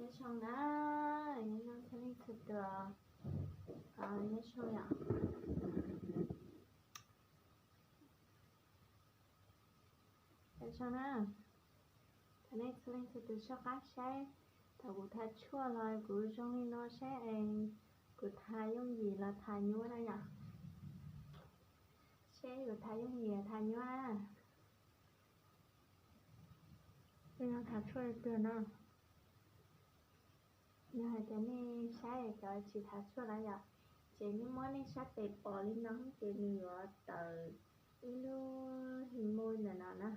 Nyob zoo na, nyob zoo txhua leej txhua tus, nyob zoo yom. Nyob zoo na, thov nej txhua leej txhua tus soj qab saib, thaum kuv tha tshuaj los kuv zoo li no saib es kuv tha yooj yim los tha nyuaj na yom. Saib kuv tha yooj yim los tha nyuaj na. Tha tshuaj li tiag no. Yog hais tias nej saib cov tsis tha tshuaj na yom, ces nej muab nej sab tes pos li no ces nws yuav tawm ib lub his mos ntawm no na.